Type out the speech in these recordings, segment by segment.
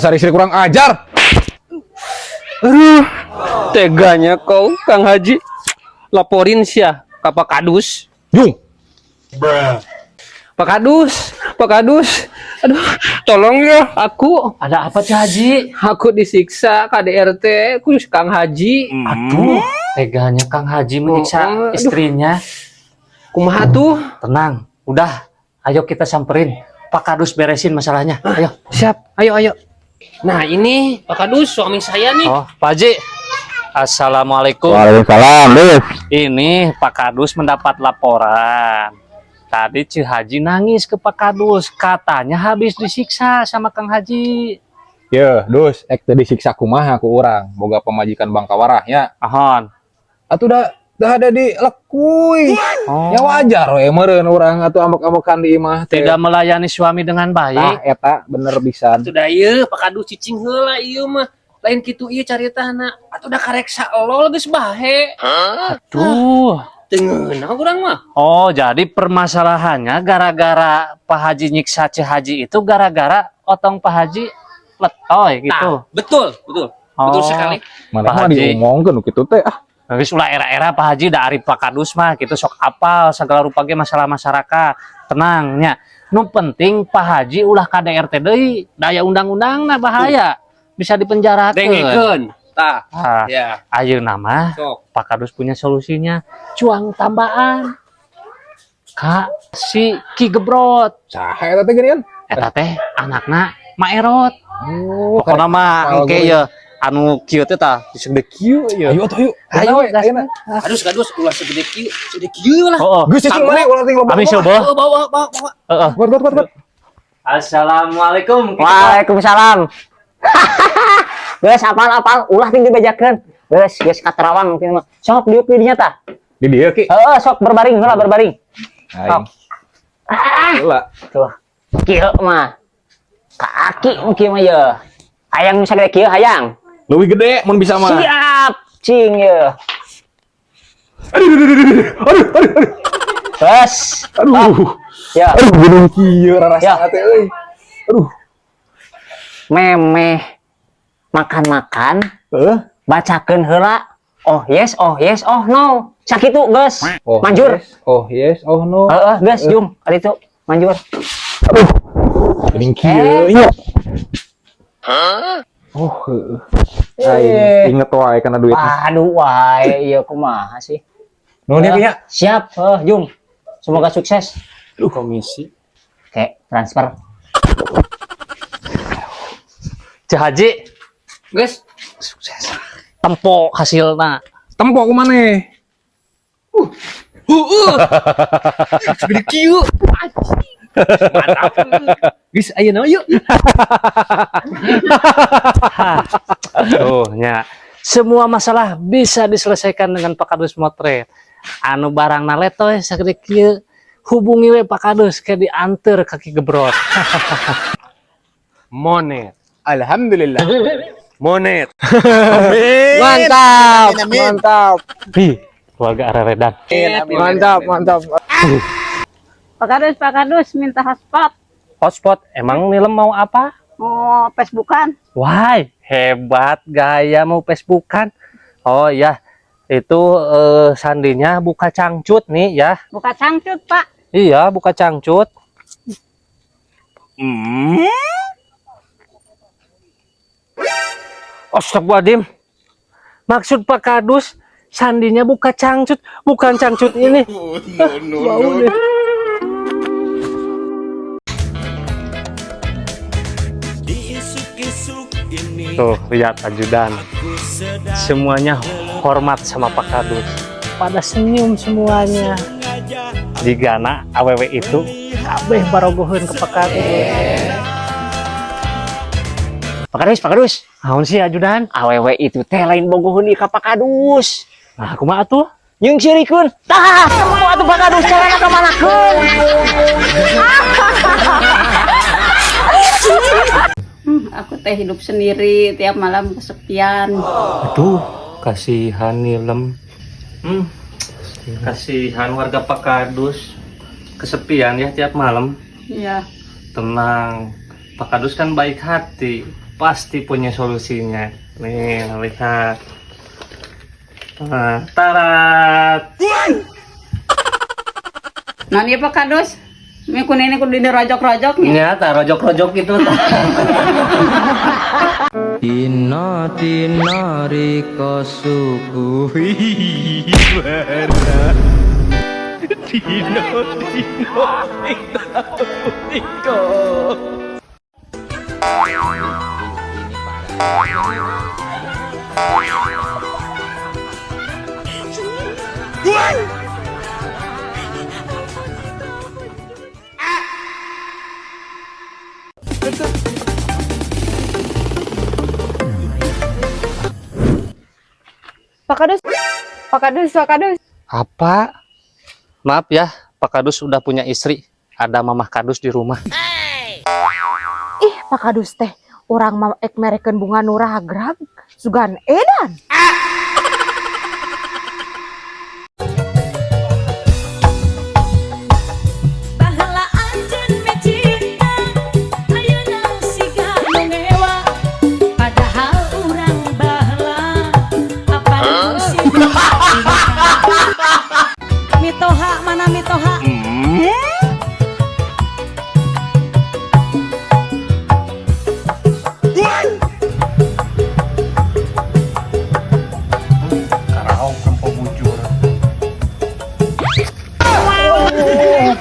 Dasar istri kurang ajar. Aduh, teganya kau Kang Haji. Laporin sia ke Pak Kadus. Jung. Pak Kadus, Pak Kadus. Aduh, tolong ya aku. Ada apa Ceu Haji? Aku disiksa KDRT khusus Kang Haji. Aduh, teganya Kang Haji menyiksa Oh, aduh. istrinya. Kumaha tuh? Tenang, udah. Ayo kita samperin. Pak Kadus beresin masalahnya. Ayo. Siap, ayo ayo. Nah, ini Pak Kadus suami saya nih. Oh, Pak Haji. Assalamualaikum. Waalaikumsalam, Lis. Ini Pak Kadus mendapat laporan. Tadi Ceu Haji nangis ke Pak Kadus, katanya habis disiksa sama Kang Haji. Ye, Dus, ek teu disiksa kumaha ku urang, boga pamajikan bangkawarah nya. Ahon. Atuh dah ada di lekuy. Oh. Ya wajar we meureun urang atuh ambek-ambekan di imah teh. Tidak melayani suami dengan Tah baik. eta bener pisan. Atuh da ieu Pak Kadus cicing heula ieu mah. Lain kitu ieu caritana. Atuh da karek saelol geus bahe. Aduh. Teu ngeunah urang mah. Oh, jadi permasalahannya gara-gara Pak Haji nyiksa Ceu Haji itu gara-gara otong Pak Haji letoy gitu. Tah, betul, betul. Betul Oh. sekali. Mana Pak mah Haji. diomongkeun nu kitu teh ah. Geus ulah era-era Pak Haji da ari Pak Kadus mah gitu sok apal segala rupa ge masalah masyarakat. Tenang nya. Nu penting Pak Haji ulah KDRT deui, daya undang-undangna bahaya. Bisa dipenjarakeun. Dengekeun. Tah, Tah, ya, ayeuna mah sok. Pak Kadus punya solusinya. Cuang tambaan. Ka si Ki Gebrot. Saha eta teh geuningan? Eta teh anakna Maerot. Oh, Pokona mah kepala engke gue. ye anu kieu teh tah segede kieu ye. Ayo atuh ayo. Ayo, Ayo, gas. ayeuna. Kadus, kadus ulah segede kieu, segede kieu lah. Oh, oh. Geus cicing maneh ulah ting loba. Ami coba. Bawa, bawa, bawa, bawa. Heeh. Kuat kuat kuat kuat. Assalamualaikum. Waalaikumsalam. Geus apal-apal ulah ting dibejakeun. Geus geus katerawang mungkin mah. Sok diuk di dinya tah. Di dieu Ki. Heeh, sok berbaring heula berbaring. Aing. Heula. Tuh. Kieu mah. Ka aki mungkin mah ye. Hayang nu sagede kieu hayang. Leuwih gede mun bisa mah. Siap, cing ye. Aduh aduh aduh aduh aduh aduh. Aduh. Geus. Aduh. Ya, Aduh gunung kieu Ya. rarasana teh euy. Aduh. Memeh makan-makan Heeh. bacakeun heula. Oh yes, oh yes, oh no. Sakitu geus. Oh, Manjur. Yes. Oh yes, oh no. Heeh, geus jung kali itu manjur. Aduh. Geuning kieu nya. Oh, heeh. Aing inget wae kana duit. Aduh, wae, ieu kumaha sih? Nuhun ya, Ki, nya. Siap, Jung. Semoga sukses. Komisi. Oke, transfer. Ceu Haji Geus. tempo hasilna. Tempo ku maneh. Heeh. Segede kieu. Anjing. Mantap. Geus ayeuna yuk. Tuh nya. Semua masalah bisa diselesaikan dengan Pak Kadus Motret. Anu barangna letoy sagede kieu hubungi we Pak Kadus ke diantar ka Ki Gebrot. Monet. Alhamdulillah. Monet. Mantap, mantap. Ih, keluarga Areredan. Mantap, mantap. Pak Kadus, Pak Kadus minta hotspot. Hotspot, emang Nilem mau apa? Mau Facebookan. Wah, hebat gaya mau Facebookan. Oh iya, itu sandinya buka cangcut nih ya. Buka cangcut, Pak. Iya, buka cangcut. Astagfirullahaladzim. Maksud Pak Kadus, sandinya buka cangcut, bukan cangcut ini. Bau deh. Tuh, lihat ajudan. Semuanya hormat sama Pak Kadus. Pada senyum semuanya. Jigana awewe itu kabeh barogoheun ke Pak Kadus. Pak Kadus, Pak Kadus. Naon sih ajudan? Awewe itu teh lain bogoheun ieu ka Pak Kadus. Nah, kumaha atuh? Jeung sirikeun. Tah, temu atuh Pak Kadus carana ka manakeun. Aku teh hidup sendiri tiap malam kesepian. Aduh, kasihan Nilem. Kasihan warga Pak Kadus. Kesepian ya tiap malam. Iya. Tenang, Pak Kadus kan baik hati. Pasti punya solusinya. Nih, lihat. Nah, tarat. Naon ieu Pak Kadus? Mi ku nenek kudu dirojok-rojok nya. Nya tah rojok-rojok gitu tah. Dina dina rika suku. Pak Kadus, Pak Kadus, Pak Kadus. Apa? Maaf ya, Pak Kadus udah punya istri. Ada Mamah Kadus di rumah. Ih, Pak Kadus teh, urang mah ek merekeun bunga nu ragrag, sugan edan. Baheula anjeun micinta, ayeuna siga nu ngewa. Padahal urang baheula apa sih. Mitoha mana mitoha? Karaok tempo bujur.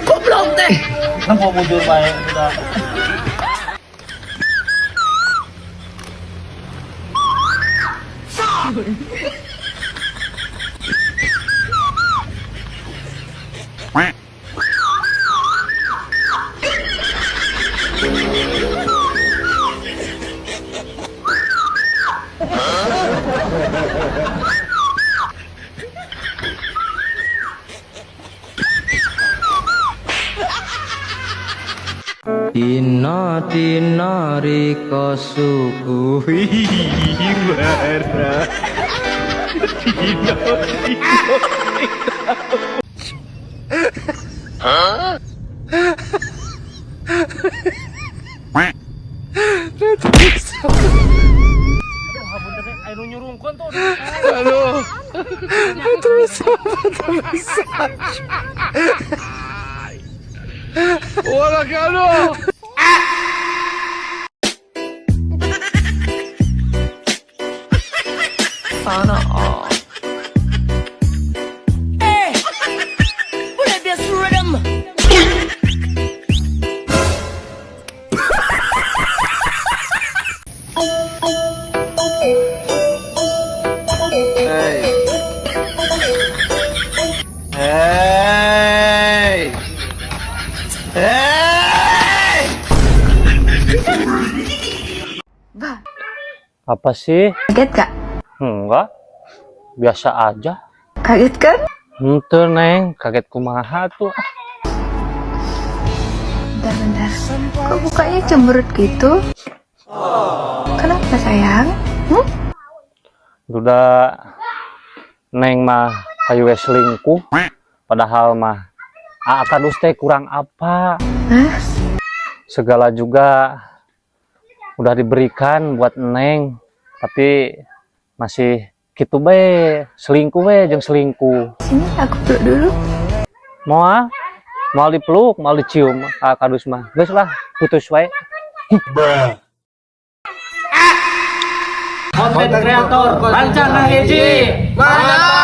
Goblok teh. Tempo bujur bae udah. Dina dina rika suku. Hey. Hey. Apa sih? Kaget gak? Enggak. Biasa aja. Kaget kan? Henteu, Neng. Kaget kumaha tuh. Bentar-bentar. Kok bukanya cemberut gitu? Kenapa sayang? Hmm? Udah Neng mah hayu we selingkuh. Padahal mah Aa Kadus teh kurang apa? Hah? Segala juga udah diberikan buat Neng, tapi masih gitu be, selingkuh be jeung selingkuh. Sini aku peluk dulu. Mau ah? Mau dipeluk, mau dicium, Aa Kadus mah. Geus lah, putus wae. Konten kreator, rancana hiji. Mantap.